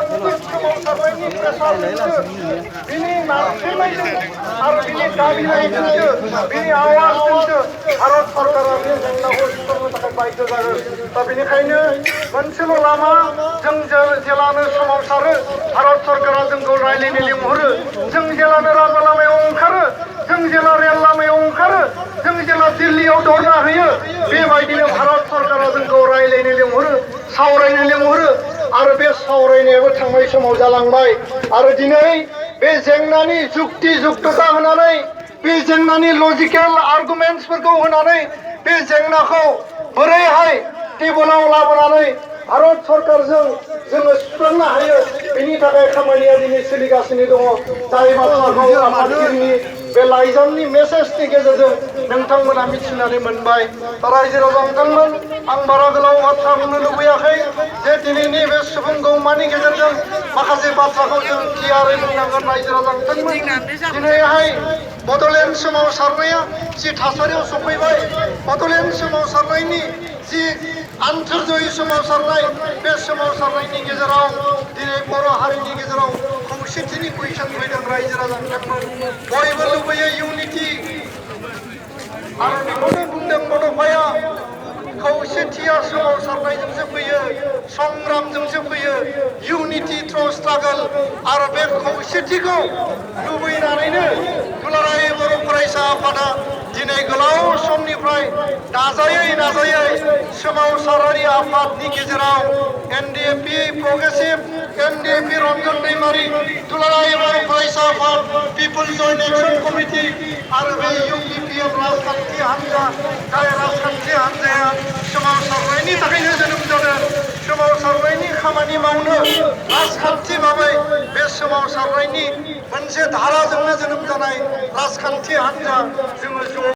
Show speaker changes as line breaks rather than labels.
सोमावसारनायनि प्रेसारजोंसो बिनि नारसिननायजों आरो बिनि दाबिनायजोंसो बिनि आवाजजोंसो भारत सरकारा बे जेंनाखौ सुस्रांनो थाखाय बाध्य जागोन। दा बेनिखायनो मोनसेल' लामा जों जेलानो सोमावसारो भारत सरकारा जोंखौ रायलायनो लिंहरो, जों जेलानो राजा लामायाव ओंखारो, जों जेला रेल लामायाव ओंखारो, जों जेला दिल्लीयाव धरना होयो, बेबायदिनो भारत सरकारा जोंखौ रायलायनो लिंहरो, सावरायनो लिंहरो आरो बे सावरायनायाबो थांनाय समाव जालांबाय। आरो दिनै बे जेंनानि जुक्ति जुक्तता होनानै, बे जेंनानि लजिकेल आर्गुमेन्ट्सफोरखौ होनानै बे जेंनाखौ बोरैहाय टेबोलाव लाबोनानै भारत सरकारजों जोङो सुस्रांनो हायो, बेनि थाखाय खामानिया दिनै सोलिगासिनो दङ। जाय बाथ्राखौ आफादगिरिनि बे लाइजामनि मेसेजनि गेजेरजों नोंथांमोना मिथिनानै मोनबाय। रायजो राजा नोंथांमोन, आं बारा गोलाव बाथ्रा बुंनो लुबैयाखै जे दिनैनि बे सुबुं गौमानि गेजेरजों माखासे बाथ्राखौ जों क्लियारै बुंनांगोन। रायजो राजा नोंथांमोन, दिनैहाय बड'लेण्ड सोमावसारनाया जि थासारियाव सफैबाय, बड'लेण्ड सोमावसारनायनि जि आन्थोरजयी सोमावसारनाय, बे सोमावसारनायनि गेजेराव दिनै बर' हारिनि गेजेराव खौसेथिनि कुइसन फैदों। रायजो राजा नोंथांमोन, बयबो लुबैयो इउनिटि, आरो बेखौनो बुंदों बड'फाया खौसेथिया सोमावसारनायजोंसो फैयो, संग्रामजोंसो फैयो, इउनिटि थ्रु स्ट्रागल। आरो बे खौसेथिखौ लुबैनानैनो दुलाराय बर' फरायसा आफादा दिनै गोलाव समनिफ्राय नाजायै सोमावसारारि आफादनि गेजेराव एनडिएफबि प्रग्रेसिभ, एनडिएफबि रन्जन दैमारि, दुलाराय बर' फरायसा आफाद, पिपल्स जयेन्ट एक्सन कमिटि आरो बे इउपिपिएल राजखान्थि हान्जा, जाय राजखान्थि हान्जाया सोमावसारनायनि थाखायनो जोनोम जादों, सोमावसारनायनि खामानि मावनो राजखान्थि भाबै बे सोमावसारनायनि मोनसे धाराजोंनो जोनोम जानाय राजखान्थि हान्जा, जोङो ज'